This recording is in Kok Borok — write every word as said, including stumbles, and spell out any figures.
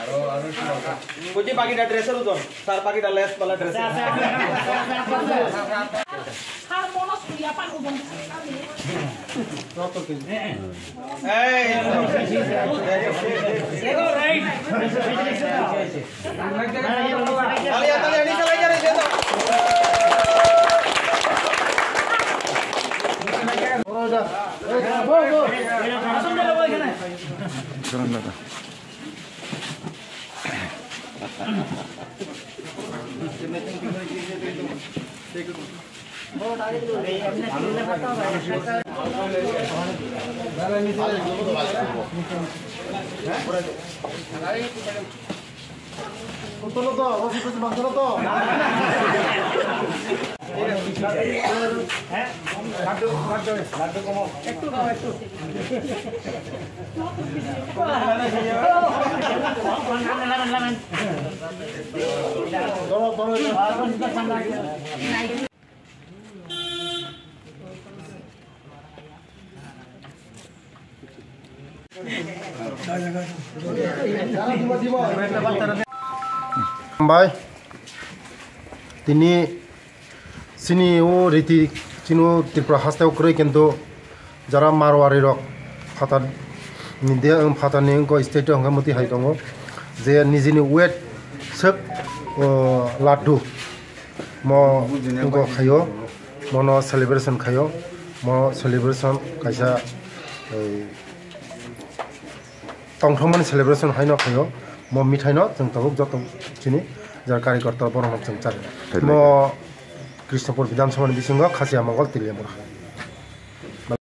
Kuchi pakita dress ruton, sir pakita less pala dress. Hey. Talia, talia, ni salai jare jeta. Hambai. Tini chini o riti, chini o Tripura haste o kwrwi, kintu jara Marwari rok phatar ni de, phatar ni wngkha state o hwnkhe mwtwi hai tongo je nijini weight swk, o, laddu mo wngkha khaio, mono celebration khaio, mo celebration kaisa, ei, tongthokmani celebration haino khaio, mo mithai no chwng tabuk joto chini jara karikorta borok no chwng chari. Mo Krishnapur Bidhan Sabha ni bisingo Khasiya Mongol Tiliya Bwrha.